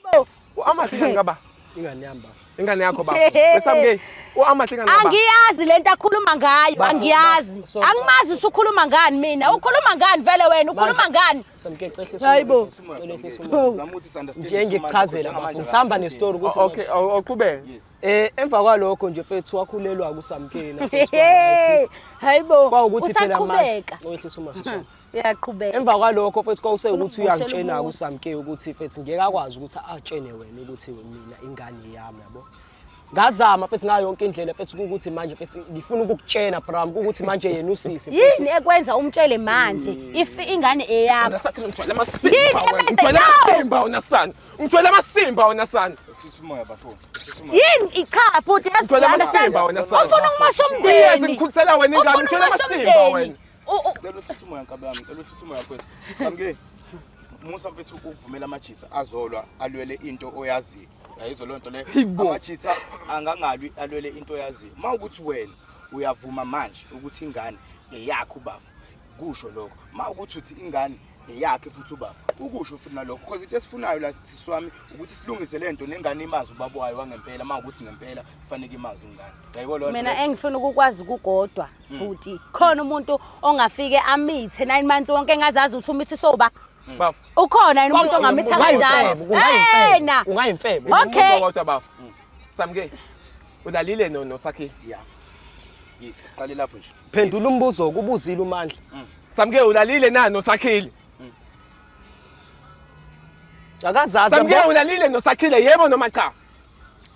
Hayibo. U-Amahle ingane kaba? Ingane yami baba. Ingane yakho baba. Wesamke. U-Amahle ingane kaba? Angiyazi lento akhuluma ngayo, angiyazi. Angimazi ukuthi ukhuluma ngani mina. Ukhuluma ngani vele wena? Ukhuluma ngani? Samke cehle. Hayibo. Nje ngikuchazela bafo. Ngisahamba nestory ukuthi Okay, awuqhubeke. Emva kwalokho nje mfethu wakhulelwa kuSamkena. Hayibo. Kwawukuthi phela manje Usaqhubeka. wehlisa uma sisona. Uyaqhubeka. Emva kwalokho mfethu kwawusekuthi Ufuna ukuvushela uyangitshena umuzi. kuSamke ukuthi mfethu ngeke akwazi ukuthi atshene wena ukuthi mina ingane yami yabo. Ngazama mfethu ngayo yonke indlela mfethu ukuthi manje mfethu ngifuna ukukutshena bram ukuthi manje yena usisi mfethu. Yini ekwenza umtshele manje if ingane eyakho? Wena Sakhile ngijwayele amasimba Yini wena. emenze- Ngijwayele No! amasimba wena sana. Ngijwayele amasimba wena sana. Ehlisa umoya bafo. Ehlisa umoya. Yini cha bhuti Ngijwayele amasimba wena sana. Ufuna ukumosha Yes, umndeni. ngikhulisela wena ingane. Ufuna Ngijwayele ukumosha amasimba umndeni. wena. Cela uhlise umoya nkabi yami, cela uhlise umoya mfethu. Samke. Musa mfethu ukuvumela amajitha azolwa alwele into oyaziyo. Yayizwa loo nto leyo. Hayibo. Amajitha angangalwi alwele into oyaziyo. Uma ukuthi wena uyavuma manje ukuthi ingane eyakho ubafo. Kusho lokho. Uma ukuthi uthi ingane eyakhe futhi ubaba ukusho futhi nalokho because into esifunayo la sisi wami ukuthi silungise lento nengane imazi ubaba wayo wangempela uma ukuthi ngempela kufanele imazi ingane yayibona loo nto Mina leyo? engifuna ukukwazi kukodwa bhuti. Khona umuntu ongafike amithe 9 months wonke engazazi ukuthi umithi soba. Bafo. Ukhona yini umuntu ongamitha kanjalo? Kungayimfebo. Ena. Kungayimfebo. Okay. Kodwa bafo. Samke. Ulalile no noSakhile. Yeah. Yes, siqale lapho nje. Phendula umbuzo kubuzile uMandla. Samke ulalile na noSakhile? Akazazi. Samke ulalile noSakhile yebo noma cha?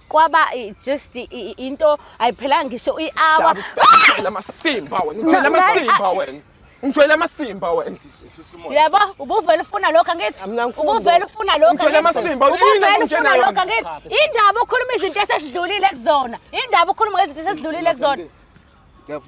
Kwaba just into ayiphelanga ngisho i-hour. Ngijwayele amasimba wena. Ngijwayele amasimba wena. Ngijwayele amasimba wena. Ehlisa umoya. Yabo, ubuvele ufuna lokho angithi? Mina angifuni Ubuvele ufuna lokho. Ngitshela angithi? amasimba, yini Ubuvele engitshela ufuna yona? lokho angithi? Indaba ukhuluma izinto esesidlulile kuzona. Indaba ukhuluma ngezinto esesidlulile kuzona.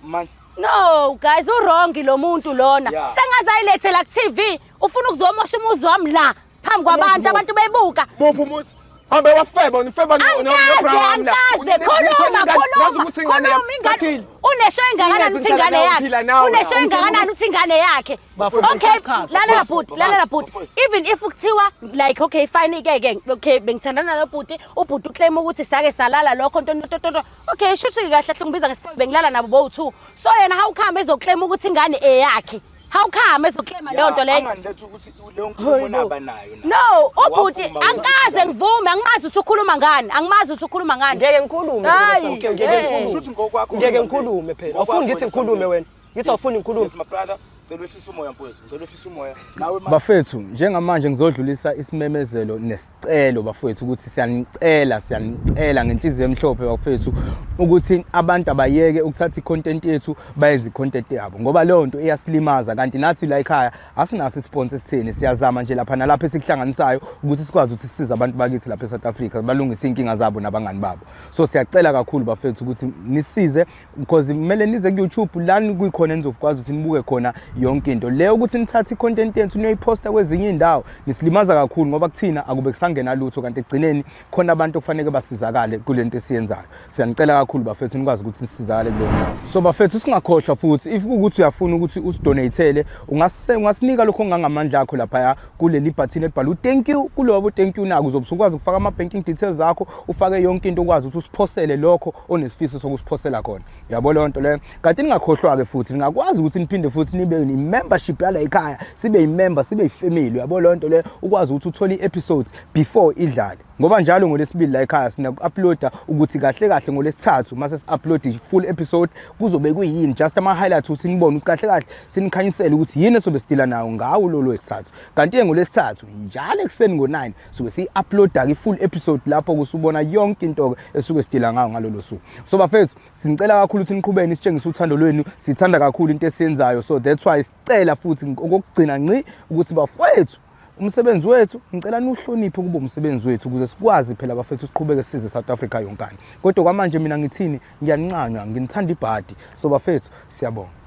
Mandla. No, guys, uwrong lo muntu lona. Yeah. Sengazayilethela ku TV, ufuna ukuzomosha umuzi wami la phambi kwabantu, abantu bebuka. Muphi umuzi? Hambe wafeba unifeba no no Angikaze, Brown la. angikaze, khuluma, Ngazi khuluma, ukuthi ingane khuluma yami ingane. Sakhile. Unesho engakanani Iyezi uthi ingane ngihlala nawe, yakhe? ngiphila nawe. Unesho engakanani uthi ingane yakhe? Bafowethu, Okay, ngisachaza. lalela bhuti, lalela bhuti. Bafowethu. Even if kuthiwa like okay fine ke ke okay bengithandana no bhuti, ubhuti uclaim ukuthi sake salala lokho nto nto nto nto. Okay, shuthi kahle kahle ngibiza ngesifebe bengilala nabo bowu2. So yena how come ezoclaim ukuthi ingane eyakhe? How come ezoclaima leyo nto leyo? Anganiletha ukuthi leyo nkulumo naba nayo na. No, ubhuti Wavuma ukuthi angikaze ngivume, angimazi ukuthi ukhuluma ngani, angimazi ukuthi ukhuluma ngani. Ngeke ngikhulume Hayi, phela Samke, ngeke eh. ngikhulume. Shuthi ngokwakho Ngeke wena, ngikhulume phela. Ngokwakho Awufuni ngithi wena, ngikhulume Samke. wena. Ngithi awufuni ngikhulume. Yes my brother, cela wehlisa umoya mfowethu, ngicela wehlisa umoya. Nawe ma Bafethu, njengamanje ngizodlulisa isimemezelo nesicelo bafethu ukuthi siyanicela, siyanicela ngenhliziyo emhlophe bafethu ukuthi abantu abayeke ukuthatha i-content yethu bayenze i-content yabo ngoba leyo nto iyasilimaza kanti nathi la ekhaya asinaso isponse esitheni siyazama nje lapha nalapha esikuhlanganisayo ukuthi sikwazi ukuthi sisize abantu bakithi lapha eSouth Africa balungise iy'nkinga zabo nabangani babo. So siyacela kakhulu bafethu ukuthi nisize because kumele nize ku-YouTube lani kuyikhona enizokwazi ukuthi nibuke khona yonke into leyo ukuthi nithathe i-content yethu niyoyiphosta kwezinye iy'ndawo nisilimaza kakhulu ngoba kuthina akube kusangena lutho kanti ekugcineni khona abantu okufanele basizakale kule nto esiyenzayo siyanicela kakhulu bafethu nikwazi ukuthi nisizakale kuleyo ndawo so bafethu singakhohlwa futhi if kuwukuthi uyafuna ukuthi usidonatele ungasinika lokho ongangamandla akho laphaya kuleli bhathini elibhalwe u-thank you kulobo thank you nako uzobe usukwazi ukufaka ama-banking details akho ufake yonke into ukwazi ukuthi usiphosele lokho onesifiso sokusiphosela khona yabo leyo nto leyo kanti ningakhohlwa-ke futhi ningakwazi ukuthi niphinde futhi nibe i-membership yala ekhaya sibe yi-member sibe yifamily yabo leyo nto leyo ukwazi ukuthi uthole i-episodes before idlale ngoba njalo ngolesibili la ekhaya sinaku-uploada ukuthi kahle kahle ngolesithathu mase si-upload i-full episode kuzobe kuyini just ama-highlights ukuthi nibone ukuthi kahle kahle sinikhanyisele ukuthi yini esobe sidila nayo ngawo lolo wesithathu kanti-ke ngolesithathu njalo ekuseni ngo-9 suke siyi-uploada-ke i-full episode lapho kusubona yonke into-ke esuke sidila ngayo ngalolo suku so bafethu sinicela kakhulu ukuthi niqhubeke nisitshengise uthando lwenu sithanda kakhulu into esiyenzayo so that's why sicela futhi okokugcina nci ukuthi bafowethu umsebenzi wethu ngicela niwuhloniphe kube umsebenzi wethu ukuze sikwazi phela bafethu siqhubeke size South Africa yonkana kodwa kwamanje mina ngithini ngiyanincanywa nginithanda ibhadi so bafethu siyabonga.